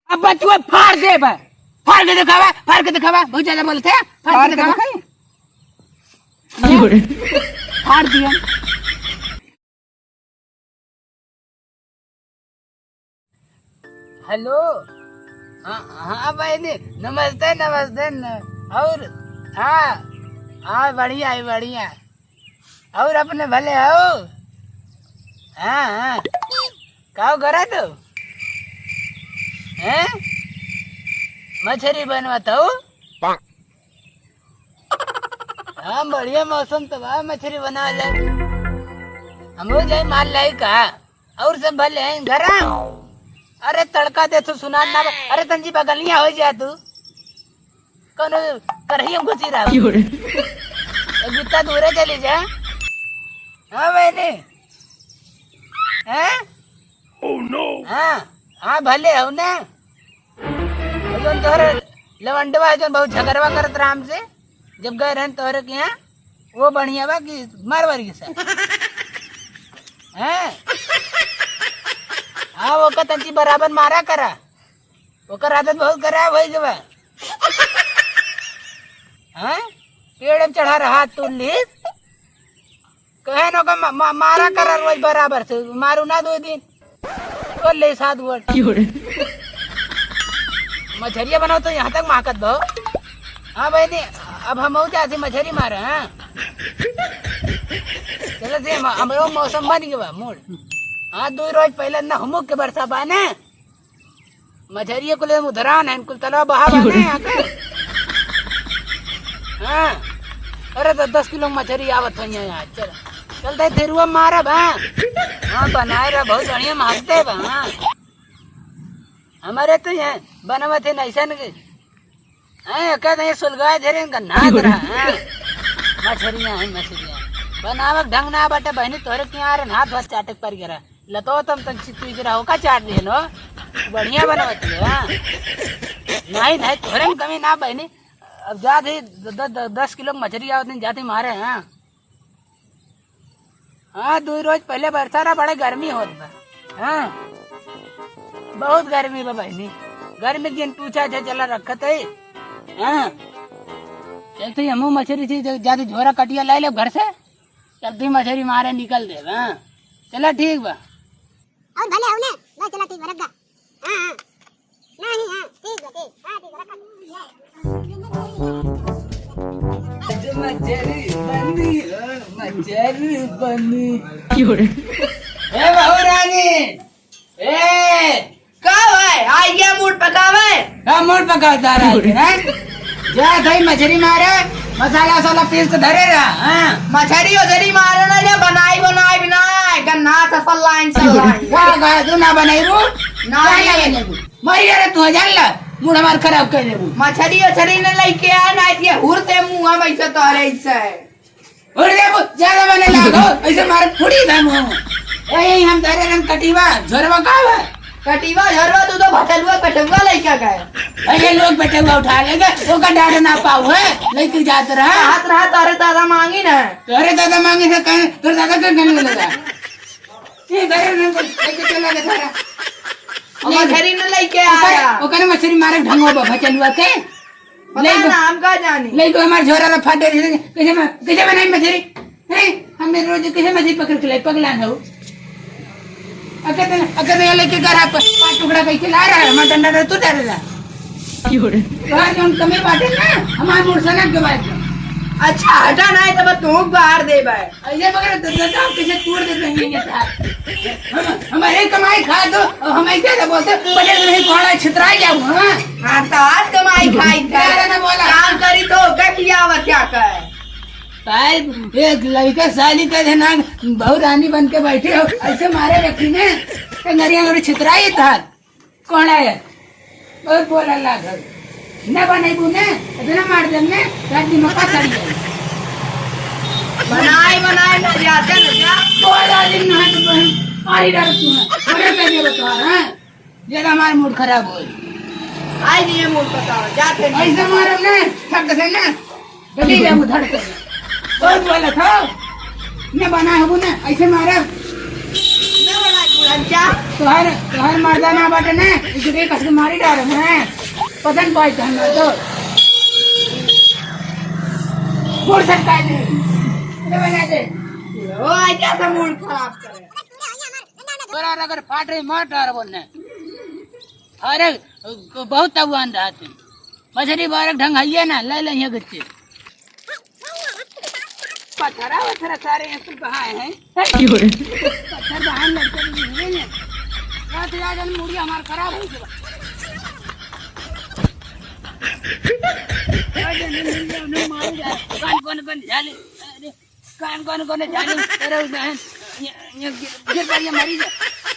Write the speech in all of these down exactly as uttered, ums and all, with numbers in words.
अब बचुआ फाड़ देबा। फाड़ के देखावा, फाड़ के देखावा। बहुत ज्यादा बोलत है, फाड़ के देखावा। फाड़ दिया। हेलो। हाँ, हाँ बहिनी, नमस्ते, नमस्ते न। और, हाँ, हाँ, बढ़िया है, बढ़िया। और अपने भले हो? हाँ, हाँ। का करा तो? हैं? मछरी बनवा तो? हाँ, बढ़िया मौसम तो बा, मछरी बना ले। हमहू जाई मार लाई का? और सब भले हैं घर? अरे तड़का दे तू सुना ना बा। अरे तंजी बगलिया हो जा तू। कौनो करहिया में घुसी रहा। क्यों रे? तो जितना दूरे चली जा। हाँ बहिनी। हैं? Oh no! हाँ, हाँ भले हो ना। वो जौन तोहरे लवंडवा है, जौन बहुत झगड़वा करत रहा हमसे, जब गए रहन तोहरे के यहाँ, वो बढ़िया बा कि मारवारी के साथ? हैं? हाँ, ओकर तंची बराबर मारा करा, ओकर आदत बहुत खराब होइ गवा। हैं? पेड़ में चढ़ा रहा तू लीस, कहे न ओकर मा-, मा-, मारा करा रोज बराबर से, मारू ना दो दिन। बोल ले सात वर्ड। क्यों रे? मछरिया बनाओ तो यहाँ तक महकत बा। हाँ बहिनी, अब हमहू जात ही मछरी मारे, हाँ। चलो से हम, हमरो मौसम बन गवा मूड। हाँ, दो रोज पहले ना हमू के बरसा बा ने। मछरिया कुल उधरान है, कुल तलवा बहा बा ने यहाँ के। हाँ। अरे तो दस किलो मछरी आवत है यहाँ, चल। चल दे, धेरुआ मारा बा। हाँ, बनाए रहा, बहुत बढ़िया मारते बा, हाँ। हमारे तो यहाँ बनवत है नैसन के। हैं, कहते हैं सुलगाए धरे इनका नाक रहा, हाँ। मछरियाँ हैं, मछरियाँ। बनावक ढंग ना बाटे, बहिनी, तोहरे के यहाँ हाथ वाथ चाटक पर गिरा। लतो तम तन चित्तू गिरा होका चाट दिए नो। बढ़िया बनवत है, हाँ। नहीं, नहीं, तोहरे में कमी ना, बहिनी। अब जात ही द-, द-, द-, दस किलो मछरी आवत नहीं, जात ही मारे, हाँ। हाँ, दो रोज पहले बरसा रहा, बड़ा गर्मी होत बा। हाँ, बहुत गर्मी बा बहिनी, गर्मी के दिन पूछा छे, चला रखत है। हाँ, चलते ही हमहू मछरी से ज-, जाते झोरा कटिया लाई ले घर से, चलते ही मछरी मारे निकल दे। हाँ, चला ठीक बा। और भले हो ना, बस चला ठीक बा, रख दा। हाँ, हाँ। नहीं, हाँ, ठीक बा, ठीक। हाँ, ठीक बा, रखा। आज मचरी बनी हो, मचरी बनी। क्यों रे? ए बहू रानी, ए, का भाई, आ गया मूड पकावे? का मूड पकावता रहा है, हैं? जा भाई मछरी मारे, मसाला वसाला पीस के धरे रहा, हाँ। मछरी वछरी मारे ना, जा बनाई बनाई भी ना है, गन्ना से सल्लाइन सल्लाइन। का, का, तू ना बनाई रू? ना, का ना बनाई। बनाई रू? मरी अरे तू जान ला, मूड हमार खराब कर देबू। मछरी वछरी न लइके आ, ना ये हुरते मुँह हम ऐसे तोहरे ऐसे। उड़ देबू, ज्यादा बने लागो, ऐसे मार फुड़ी ना मुँह। ए, हम धरे रंग कटीवा, झोरवा का बा? कटीवा, झोरवा, तू तो भटलुआ, कटलुआ लइका का है। अरे लोग बटलुआ उठा लेंगे, ओका डाढ़ ना पाऊ है, लइके जात रहा। हाथ रहा, तारे दादा मांगी ना। तोरे दादा मांगी से कहे, तोरे दादा के गन लगा। ये धरे रंग लइके चला गया सारा। मछरी न लइके ओकर, आया। ओकर मछरी मारे ढंगो बा, भटलुआ के। पता ले ना, गो, हम का जानी। ले गो हमार झोरा ला फाटे रहे, कैसे म-, कैसे बनाई मछरी? हैं? हमें रोज कैसे मछरी पकड़ के लाई, पगला न हो। अगर तो, अगर तो यहाँ लेके घर आप पाँच टुकड़ा कइके ला रहा है, हमार डंडा डंडा तू डरे रहा। क्यों रे? तोहार जौन कमी बाटे ना, हमार मोर सनक के बाटे। अच्छा, हटा ना, तब तू बाहर दे बाय। अरे मगर द-, द-, दाँत कैसे तोड़ देते हैं ये साथ? हम, हमारे कमाई खा दो, और हम ऐसे ना बोलते, पहले तो नहीं कोड़ा छितरा जाऊँ, हाँ? हाँ, तो आज कमाई खाई था। ज्यादा ना बोला। काम करी तो क्या किया हुआ क्या कर? भाई, एक लड़का साली का है ना, बहू रानी बन के बैठे हो, ऐसे मारे रखी ने, तो नरिया नरी छितरा ही था। कौन आया? बहुत बोला लागल। ना बनैबू ने, इतना मार देम ने, रात दिन में पसर जाई। बनाई, बनाई, ना जाते ना जा। बोला दिन ना तो बहन, मारी डाल तू ना। बड़े कर दे बता, हाँ? जरा हमारा मूड खराब हो। आई नहीं है मूड पता, जाते नहीं। ऐसे मारो ने, थक से ना। चली जाबू धड़ से। बहुत बोला था। न बना हबू ना, ऐसे मारा। न बना हबू तोहर, तोहर मर्दा ना बाटे ने, इसे कस के मारी डारे हैं। पतन पाई तहन ना तो। गोड़ सटकाई दे। अरे बना दे। ओ, आजा तो मूड खराब करे। तोरा अगर फाट रही, मार डार बोलने। अरे, बहुत तवान रहा तू। मछरी बारक ढंग हइये ना, ले ले यहाँ गच्चे। पथरा वथरा सारे यहाँ कुल बहाए हैं। की हो रे? पत्थर बहान लगते भी नहीं है। रात याद है, मुड़िया हमार खराब हो गया। आज नहीं मिल गया, नहीं मार जा। कौन, कौन, कौन झाली? अरे, कौन, कौन, कौन झाली? अरे, बहन, ये, ये गिर, गिर पड़, ये मरी जा।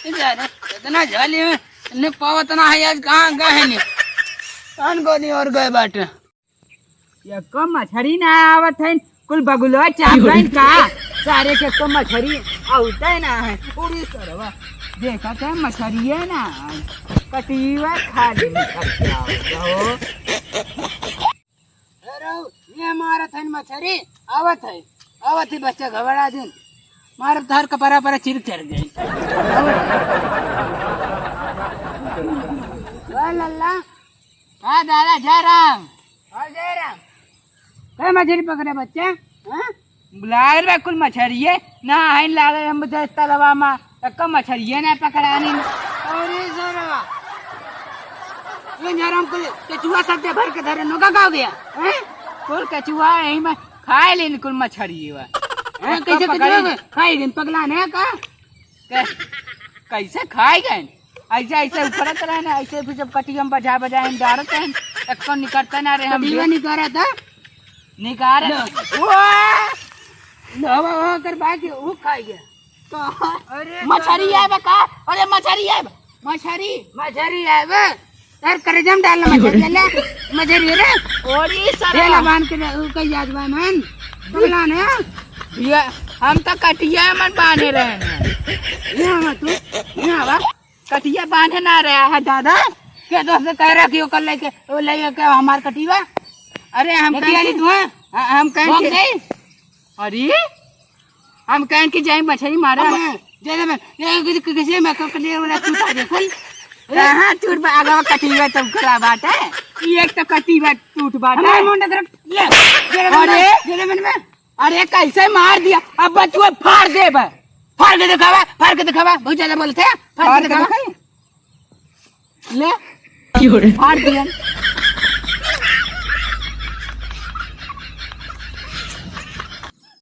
ये जा रे, इतना झाली है, नहीं पावत ना है, आज कहाँ गए हैं नहीं? कौन, कौन और गए बाटे? एको मछरी ना आवत है, कुल बगुलवा चाप गइन का? सारे के एको मछरी आवते ना है। उड़ी सरवा, देखत है मछरिये ना है, कटिया खाली निकल के आवत हो। अरे, ये मारत है मछरी, आवत है, आवत है बच्चा घबरा दिन, मारब तोहर कपड़ा पर चिर चढ़ गई। वाह लल्ला, हाँ दादा, जय राम। हाँ, जय राम। कई मछरी पकड़े बच्चा? हाँ? लागल बा कुल मछरिये, ना है लागल हम दस तलवा मा, एको मछरिये ना पकड़ानी। अरे सरवा, ये जरम कुल केचुआ सब दे भर के धरे, नोका का हो गया? हैं? कुल केचुआ यही में खाए लेन कुल मछरिये बा। हैं, एको कैसे पकड़ी। केचुआ खाई गइन, पगला ने का? कै-, कैसे खाए गए? ऐसे, ऐसे उखड़त रहे ना, ऐसे फिर जब कटिया में बजा, बजा हम डारत हैं, एको निकरता ना रहे हम कटिया जो। निकारा था? निकारा। लो। वो, लो, वो, वो कर बाकी वो खाए गया। तो, अरे मछरी है बा का? अरे मछरी है बा। मछरी? मछरी है बा। यार, करेजा में डालना मछरी ले ले। मछरी रे। ओरी सरवा। ढेला बांध के उ कई जात बा मन। बोला ना। ये हम तो कटिया मन बांधे रहे हैं। यहाँ आवा तू, यहाँ आवा। कटिया बांधे ना रहा है दादा। के दोस्त कह रहा कि ओकर लेके, वो लेके हमार कटिया। अरे हम कटिया कहें नहीं कि, तू है? हाँ, हम कहें भोग कि, दे। अरे हम कहें कि जाए मछली मारे। हाँ, जैसे मैं, ये किसी, किसी में कर लिए वाला टूटा दे कुल। कहाँ टूट बा? अगवा कटिया तो गला बात है। ये एक तो कटिया टूट बात है। हमारे मुंडा तरफ, ये, जैसे मन में, अरे। जैसे मन में। अरे कैसे मार दिया? अब बचुआ फाड़ देब। फाड़ के दिखावा, फाड़ के दिखावा। बहुत ज्यादा बोलते हैं। फाड़ के फाड़ के दिखावा। दिखाई? ले। की हो रे? फाड़ दिया।